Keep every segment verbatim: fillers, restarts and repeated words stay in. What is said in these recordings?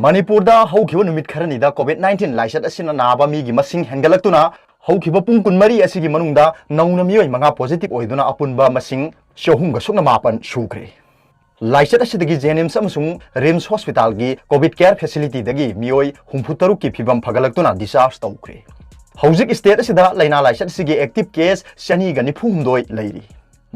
ꯃꯅꯤꯄꯨꯔꯗ ꯍꯧꯈꯤꯕ ꯅꯨꯃꯤꯠ ꯈꯔꯅꯤꯗ COVID nineteen ꯂꯥꯏꯆꯠ ꯑꯁꯤꯅ ꯅꯥꯕ ꯃꯤꯒꯤ ꯃꯁꯤꯡ ꯍꯦꯟꯒꯠꯂꯛꯇꯨꯅ ꯍꯧꯈꯤꯕ ꯄꯨꯡ ꯀꯨꯟꯃꯔꯤ ꯑꯁꯤꯒꯤ ꯃꯅꯨꯡꯗ ꯅꯧꯅ ꯃꯤꯑꯣꯏ ꯃꯉꯥ positive ꯑꯣꯏꯗꯨꯅ ꯑꯄꯨꯟꯕ ꯃꯁꯤꯡ ꯆꯍꯨꯝꯒ ꯁꯨꯞꯅ ꯃꯥꯄꯟ ꯁꯨꯈ꯭ꯔꯦ꯫ ꯂꯥꯏꯆꯠ ꯑꯁꯤꯗꯒꯤ JNIMS ꯑꯃꯁꯨꯡ RIMS hospitalꯒꯤ COVID care facilityꯗꯒꯤ ꯃꯤꯑꯣꯏ ꯍꯨꯝꯐꯨ ꯇꯔꯨꯛꯀꯤ ꯐꯤꯕꯝ ꯐꯒꯠꯂꯛꯇꯨꯅ discharge ꯇꯧꯈ꯭ꯔꯦ꯫ ꯍꯧꯖꯤꯛ state ꯑꯁꯤꯗ ꯂꯥꯏꯅꯥ ꯂꯥꯏꯆꯠ ꯑꯁꯤꯒꯤ active case ꯆꯅꯤꯒ ꯅꯤꯐꯨ ꯍꯨꯝꯗꯣꯏ ꯂꯩꯔꯤ꯫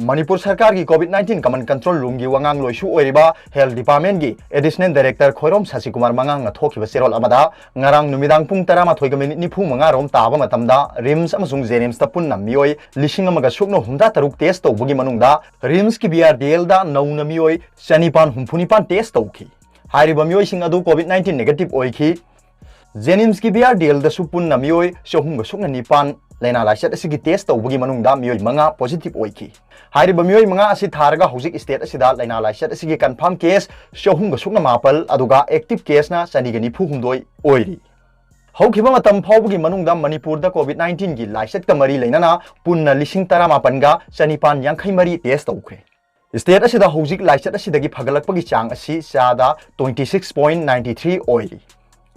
ꯃꯅꯤꯄꯨꯔ ꯁꯔꯀꯥꯔꯒꯤ COVID nineteen command control roomꯒꯤ ꯋꯥꯉꯥꯡꯂꯣꯏꯁꯨ ꯑꯣꯏꯔꯤꯕ health departmentꯀꯤ additional director ꯈꯣꯏꯔꯣꯝ ꯁꯁꯤꯀꯨꯃꯥꯔ ꯃꯉꯥꯡꯅ ꯊꯣꯛꯈꯤꯕ ꯆꯦꯔꯣꯜ ꯑꯃꯗ, ꯉꯔꯥꯡ ꯅꯨꯃꯤꯗꯥꯡ ꯄꯨꯡ ꯇꯔꯥꯃꯥꯊꯣꯏꯒ minute ꯅꯤꯐꯨ ꯃꯉꯥ ꯔꯣꯝ ꯇꯥꯕ ꯃꯇꯝꯗ RIMS ꯑꯃꯁꯨꯡ JNIMSꯇ ꯄꯨꯟꯅ ꯃꯤꯑꯣꯏ ꯂꯤꯁꯤꯡ ꯑꯃꯒ ꯁꯨꯞꯅ ꯍꯨꯝꯗ꯭ꯔꯥ ꯇꯔꯨꯛ test ꯇꯧꯕꯒꯤ ꯃꯅꯨꯡꯗ RIMSꯀꯤ BRDLꯗ ꯅꯧꯅ ꯃꯤꯑꯣꯏ ꯆꯅꯤꯄꯥꯟ ꯍꯨꯝꯐꯨ ꯅꯤꯄꯥꯟ test ꯇꯧꯈꯤ꯫ ꯍꯥꯏꯔꯤꯕ ꯃꯤꯑꯣꯏꯁꯤꯡ ꯑꯗꯨ COVID nineteen negative ꯑꯣꯏꯈꯤ꯫ JNIMSꯀꯤ BRDLꯗꯁꯨ ꯄꯨꯟꯅ ꯃꯤꯑꯣꯏ ꯆꯍꯨꯝꯒ ꯁꯨꯞꯅ ꯅꯤꯄꯥꯟ ꯂꯥꯏꯅꯥ ꯂꯥꯏꯆꯠ ꯑꯁꯤꯒꯤ test ꯇꯧꯕꯒꯤ ꯃꯅꯨꯡꯗ ꯃꯤꯑꯣꯏ ꯃꯉꯥ positive ꯑꯣꯏꯈꯤ꯫ ꯍꯥꯏꯔꯤꯕ ꯃꯤꯑꯣꯏ ꯃꯉꯥ ꯑꯁꯤ ꯊꯥꯔꯒ ꯍꯧꯖꯤꯛ state ꯑꯁꯤꯗ ꯂꯥꯏꯅꯥ ꯂꯥꯏꯆꯠ ꯑꯁꯤꯒꯤ confirm case ꯆꯍꯨꯝꯒ ꯁꯨꯞꯅ ꯃꯥꯄꯜ, ꯑꯗꯨꯒ active caseꯅ ꯆꯅꯤꯒ ꯅꯤꯐꯨ ꯍꯨꯝꯗꯣꯏ ꯑꯣꯏꯔꯤ꯫ ꯍꯧꯈꯤꯕ ꯃꯇꯝ ꯐꯥꯎꯕꯒꯤ ꯃꯅꯨꯡꯗ ꯃꯅꯤꯄꯨꯔꯗ COVID nineteenꯒꯤ ꯂꯥꯏꯆꯠꯀ ꯃꯔꯤ ꯂꯩꯅꯅ ꯄꯨꯟꯅ ꯂꯤꯁꯤꯡ ꯇꯔꯥꯃꯥꯄꯟꯒ ꯆꯅꯤꯄꯥꯟ ꯌꯥꯡꯈꯩ ꯃꯔꯤ test ꯇꯧꯈ꯭ꯔꯦ꯫ State ꯑꯁꯤꯗ ꯍꯧꯖꯤꯛ ꯂꯥꯏꯆꯠ ꯑꯁꯤꯗꯒꯤ ꯐꯒꯠꯂꯛꯄꯒꯤ ꯆꯥꯡ ꯑꯁꯤ ꯆꯥꯗ twenty six point ninety three ꯑꯣꯏꯔꯤ꯫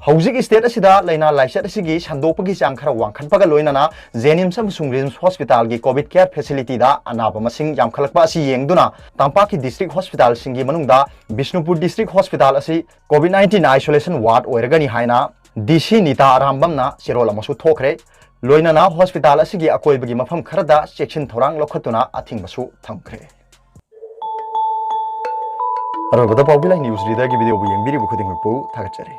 ꯍꯧꯖꯤꯛ state ꯑꯁꯤꯗ ꯂꯥꯏꯅꯥ ꯂꯥꯏꯆꯠ ꯑꯁꯤꯒꯤ ꯁꯟꯗꯣꯛꯄꯒꯤ ꯆꯥꯡ ꯈꯔ ꯋꯥꯡꯈꯠꯄꯒ ꯂꯣꯏꯅꯅ JNIMS ꯑꯃꯁꯨꯡ RIMS hospitalꯒꯤ COVID care facilityꯗ ꯑꯅꯥꯕ ꯃꯁꯤꯡ ꯌꯥꯝꯈꯠꯂꯛꯄ ꯑꯁꯤ ꯌꯦꯡꯗꯨꯅ ꯇꯝꯄꯥꯛꯀꯤ district hospitalꯁꯤꯡꯒꯤ ꯃꯅꯨꯡꯗ ꯕꯤꯁꯅꯨꯄꯨꯔ district hospital ꯑꯁꯤ COVID nineteen isolation ward ꯑꯣꯏꯔꯒꯅꯤ ꯍꯥꯏꯅ DC ꯅꯤꯇꯥ ꯑꯔꯥꯝꯕꯝꯅ ꯆꯦꯔꯣꯜ ꯑꯃꯁꯨ ꯊꯣꯛꯈ꯭ꯔꯦ꯫ ꯂꯣꯏꯅꯅ hospital ꯑꯁꯤꯒꯤ ꯑꯀꯣꯏꯕꯒꯤ ꯃꯐꯝ ꯈꯔꯗ ꯆꯦꯛꯁꯤꯟ ꯊꯧꯔꯥꯡ ꯂꯧꯈꯠꯇꯨꯅ ꯑꯊꯤꯡꯕꯁꯨ ꯊꯝꯈ꯭ꯔꯦ꯫ ꯑꯔꯣꯏꯕꯗ ꯄꯥꯎꯕꯤ ꯂꯥꯏ news readerꯒꯤ videoꯕꯨ ꯌꯦꯡꯕꯤꯔꯤꯕ ꯈꯨꯗꯤꯡꯃꯛꯄꯨ ꯊꯥꯒꯠꯆꯔꯤ꯫